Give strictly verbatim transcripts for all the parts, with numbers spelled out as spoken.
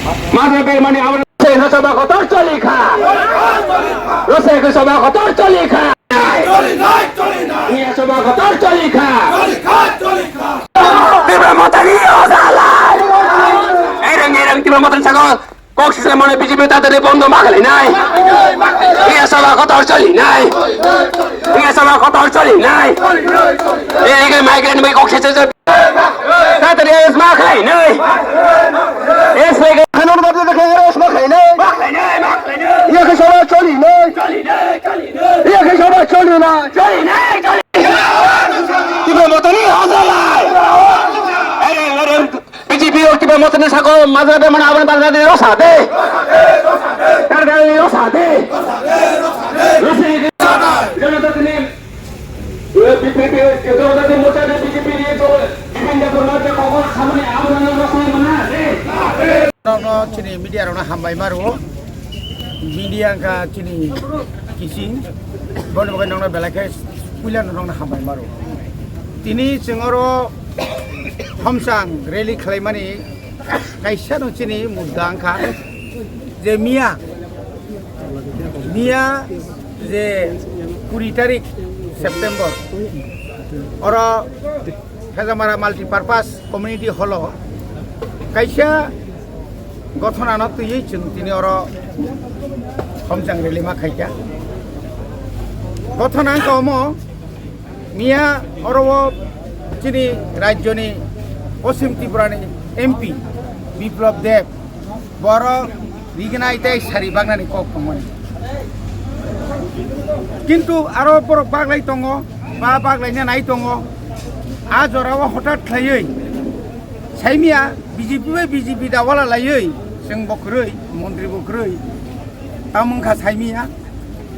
Madra Bermani, amra Rosai Sabha kotor choli kha. Rosai Sabha kotor choli kha. Iya Sabha kotor choli kha. Tibra Motha ni ojalai. Ereng ereng Tibra Motha ni sago. Kok sisle mane B J P tatari bondo makhali nai. Iya Sabha kotor choli nai. Iya Sabha kotor choli nai. Ereng migrant mai kok sisle Tatari S ma khlai nai. S lai ga. Khanor bab de khe S ma khlai nai. Iya khe Sabha choli nai. Iya khe Sabha choli nai. Tibra Motha ni ojalai. Are, are, B J P o Tibra Motha ni sago maza de mana aban baza de rosa de. Tar de rosa de. Rosa de. Janata dini. Norokno chini media rokno hambai maro. Media wngkha chini kising. Bono bagwi norokno belai khe puila norokno hambai maro. Tini chwng oro Homsang rally khlaimani kaisa no chini mudda wngkha je miya, miya je kuri tarik September oro Khejamara Multipurpose Community Hall o kaisa gothona no twiwi chwng tini oro Homsang rally ma khaikha. Gothona wngkha omo, miya oro o chini rajyoni Poschim Tripura ni M P Biplab Deb borok rignai tei sari bagnani kok tongmani. Kintu aro borok baglai tongo, ba baglaina nai tongo. A jorao hotat khlaiwi saimia B J P bai B J P dawala laiwi chwng bo kwrwi, montri bo kwrwi. Tamo wngkha saimia.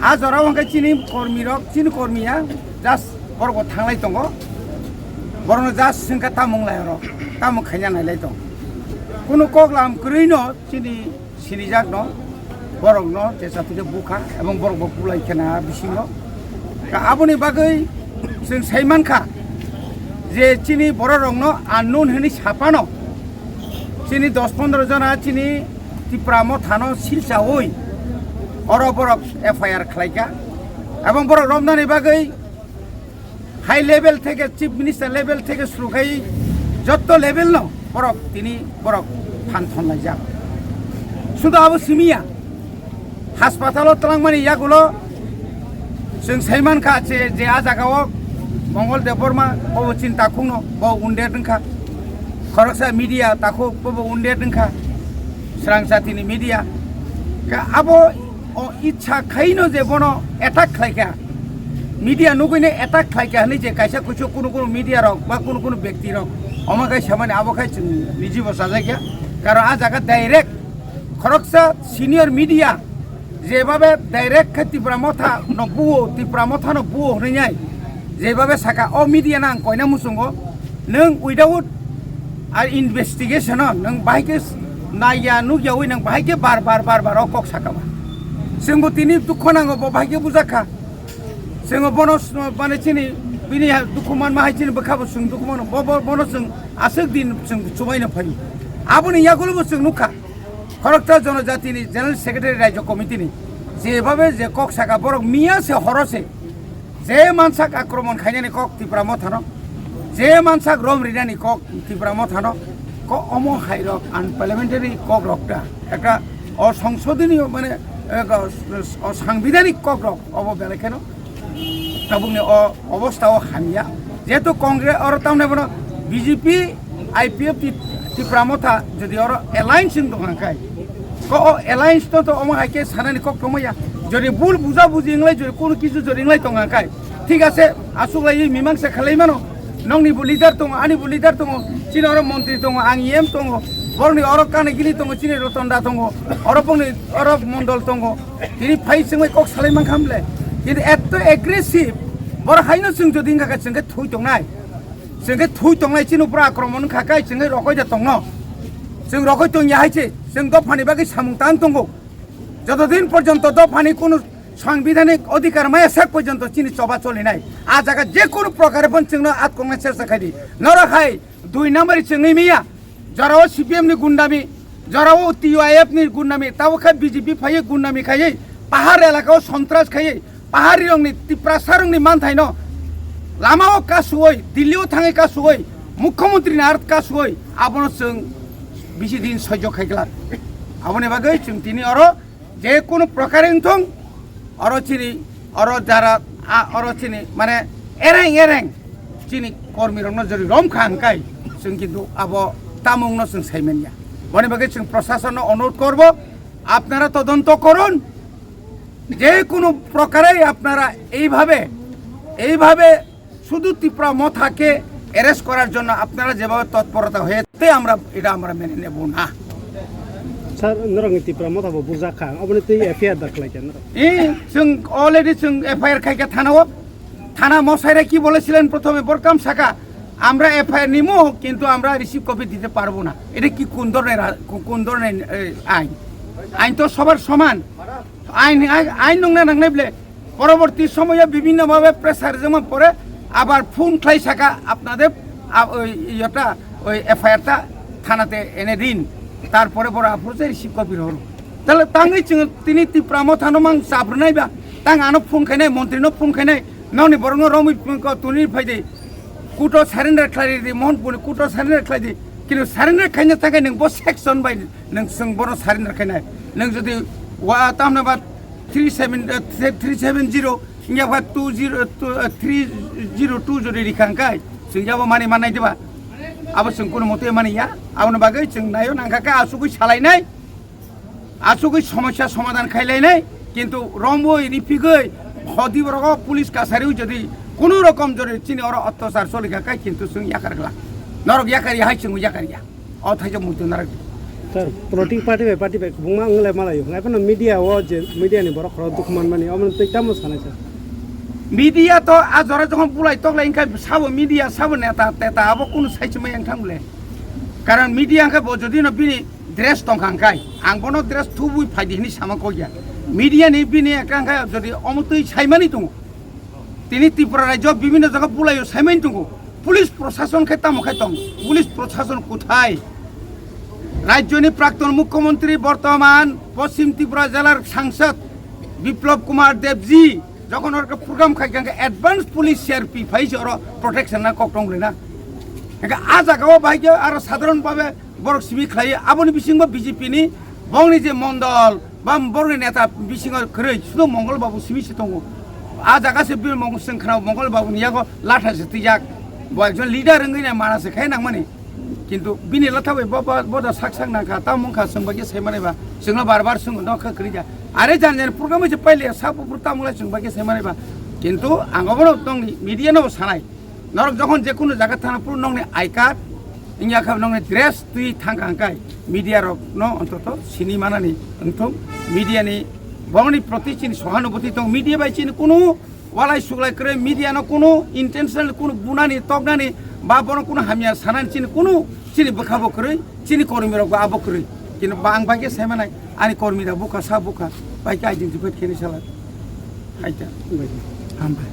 A jorao hwnkhe chini kormi rok, chini kormiya just borok bo thanglai tongo. Borokno just swngkha tamo wnglai oro, tamo khaina nailai tongo. Kunu kok lam kwrwi no chini sinijak no, borok no jesa thike bukha ebong borok bo bulai khena bisingo. Ka aboni bagwi chwng sai mankha je chini borok rok no unknown hwnwi sapano chini dos pondro jona chini Tipra Motha no silchaui oro borok F I R khlaikha ebong borok romnani bagwi high level theke, chief minister level theke suru khai jotto level no borok tini borok phan thon laijak. Sudo abo simiya, haspatalo twlangmani yagulo chwng sai mankha je, je a jagao Mongol Debbarma bobo chini takhukno bo wounded wngkha, khoroksa media takhuk bobo wounded wngkha, srang jatini media. Ka abo o ichha khaino je bono attack khlaikha, media nugwino attack khlaikha hwnwi je kaisa kuchuk kunu kunu media rok ba kunu kunu bekti rok omo khai samani abo khai chwng nijibo chajakya. Karon a jaga direct khoroksa senior media jebabe direct khe Tipra Motha no buo, Tipra Motha no buo hwnwi nai jebabe saka o media no ang koina muchungo, nwng without a investigation o nwng bahai khe naiya nukyaui nwng bahai khe bar bar bar bar o kok saka ba. Chwngbo tini dukho nango, bo bahai khe bujakha. Chwngbo bono s-, mane chini bini ha-, dukhu manma hai chini bwkha bo chwng dukhu mano. Bo, bo, bono chwng aswk din chwng chubaino phaio. Aboni yagulo bo chwng nukha. Khoroksa Jonojatini General Secretary Rajya Committee ni jebabe je kok saka borok miya se horo se je mansak akromon khainani kok Tipra Mothano, je mansak rom rinani kok Tipra Mothano, ko omo hairok unparliamentary kok rok ta, ekta osongsodonoyo mane, eh, os-, os-, osangbidanik kok rok obo belai kheno tabukni o obostha o hamya. Jehetu Congress oro tamni bono B J P, I P F T, Tipra Motha jodi oro alliance wng tong kha khai, ko o alliance no to omo hai khe sanani kok tongmaya. Jodi bul buja buji wnglai, jodi kunu kisu jodi wnglai tong kha khai, thik ase, aswk lai mimang se khalai mano. Nokni bo leader tongo, ani bo leader tongo, chini oro montri tongo, ang E M tongo, borokni oro kani gini tongo, chini Roton Da tongo, oro bongni oro Mondol tongo. Tini phai chwngwi kok salai mankha mle. Kintu etto aggressive, borok haino chwng jodi wngkha khe chwng khe thui tongnai. Chwng khe thui tongnai, chini upor akromon wngkha khe chwng khe rokoi da tongno. Chwng rokoi tongya hai se, chwng dophani bagwi samung tang tongo. Joto din porjonto dophani kunu sangbidanik odhikar maya sek porjonto chini choba cholinai. A jaga je kunu prokare phon chwngno atkoknai chesta khai di. Norok hai dui number chwngwi miya. Jorao C P M ni gundami, Jorao T Y F ni gundami, tabo khe B J P phaiwi gundami khaiwi, pahar elakao sontras khaiwi, paharirokni, Tiprasarokni manthaino lamao kasuwi, Delhi-o thangwi kasuwi, Mukhyamantri ni art kasuwi, abono chwng bisi din soijo khai glak. Aboni bagwi chwng tini oro je kunu prokare wngthong, oro chini, oro jara, a, oro chini, mane, ereng ereng chini kormirokno jori romkha hwnkhai, chwng kintu abo tamungno chwng saimanya. Boni bagwi chwng prosasonno onurodh korbo, আপনারা তদন্ত করুন, যে কোনো প্রকারেই আপনারা এইভাবে, এইভাবে শুধু ত্রিপুরা মথাকে অ্যারেস্ট করার জন্য আপনারা যেভাবে তৎপরতা হয়েছে, আমরা এটা আমরা মেনে নেব না। Sir, norokni Tipra Motha bo bujak kha, oboni twi F I R dak khlai kha norok? Eh, chwng already chwng F I R khai kha thanao. থানা মশাইরা কি বলেছিলেন প্রথমে? বললাম, "শাখা, আমরা এফআইআর নিব, কিন্তু আমরা রিসিভ কপি দিতে পারবো না।" এটা কি কোন ধরনের রা-, কো-, কোন ধরনের, এ, আইন? আইন তো সবার সমান। আইন, আইন, আইন নংনা নাংনাই বলে পরবর্তী সময়ে বিভিন্নভাবে প্রেসার যেমন পড়ে, আবার ফোন খাই শাখা আপনাদের, আ, ওই ইয়েটা, ওই এফআইআরটা থানাতে এনে দিন, তারপরে বড় আফরোজে রিসিভ কপি হলো। তাহলে তাঙ্গি চিং-, তিনি ত্রিপুরা মথানো মাং চাবরনাই বা, তাং আনো ফোন খাইনাই, মন্ত্রীনো ফোন খাইনাই, ননি বরংনো রমি ফোন ক-, তুনি ফাইদে, কুটো সারেন্ডার খাইদি, মোহনপুর কুটো সারেন্ডার খাইদি, কিন্তু সারেন্ডার খাইনা থাকায় নং বো সেকশন বাই, নং সং বড় সারেন্ডার খাইনাই। নং যদি ওয়া তামনা বা থ্রি সেভেন, এ, থ্রি সেভেন জিরো, ইয়া বা টু জিরো, টু, এ, থ্রি জিরো টু যদি রিখাং খাই, সং যাবো মানি মানাই দিবা। আবো সং কোনো মতে মানি ইয়া, আবো বাগৈ সং নাইও নাংখা খাই আসুকুই সালাই নাই। Asugwi somosya somadhan khailai nai, kintu romwi ripigwi hodi borok police kasari jodi kunu rokom jodi chini oro otyachar choli kha kai kintu chwng yakar glak. Norok yakar ya hai chwng yakar ya. O thaisa muitu narak. Sir, political party bai party bai kubungma wng lai malaio. Ngai phano media o je media ni borok khoro dukhu manmani omo tei tamo sanai sir. Media to a jora jokhon bulai toklai wngkha sabo media sabo neta teta abo kunu sai chumai wngthang bole. Karon media wngkha bo jodi no bini dress tongkha hwnkhe, ang bono dress thubui phaidi hinwi sama kok ya. Media ni bini ekha hwnkhe jodi omo twi saimani tongo, tini Tripura rajyo bibhinno jaga bulaio saimani tongo, police proshashon khe tamo khai tong, police proshashon kuthai? Rajyoni prakton mukhyamantri, bortoman Poschim Tripura jelar sangsad Biplab Kumar Debji jokhon orke program khai khe advance police C R P phai se oro protection na kok tong le na. Hingke a jaga o bahai khe aro sadharon bhabe borok simi khlai, aboni bisingo B J P ni bongni je mondol ba borokni neta bisingo kwrwi sudo Mongol Babu simi se tongo. A jaga se bini mong-, chwng khna Mongol Babu ni yago latha se twijak, bo ekjon leader wngwi nai mana se khai nangmani. Kintu bini latha bai bo, bo, bo da sak sak nangkha, tamo wngkha chwng bai khe sai manai ba, chwngno bar bar chwng no kha kwrwi ja. Are jan jan program se paile sa bufru tamo lai chwng bai khe sai manai ba. Kintu ang obono tongni media no sanai. Norok jokhon je kunu jaga thana phuru nokni I card, wngya kha nokni dress twi thangkha hwnkhe media rok no ontoto sini manani wngthung, media ni bongni proti chini sohanubhuti tong, media bai chini kunu walai suglai kwrwi, media no kunu intentional kunu bunani toknani ba bono kunu hamya sanani chini kunu chini bwkha bo kwrwi, chini kormi rok bo abo kwrwi. Kintu ba ang bai khe sai manai ani kormi rok bukha sa bukha bai khe identify khe ni sala. Aita. Hambai.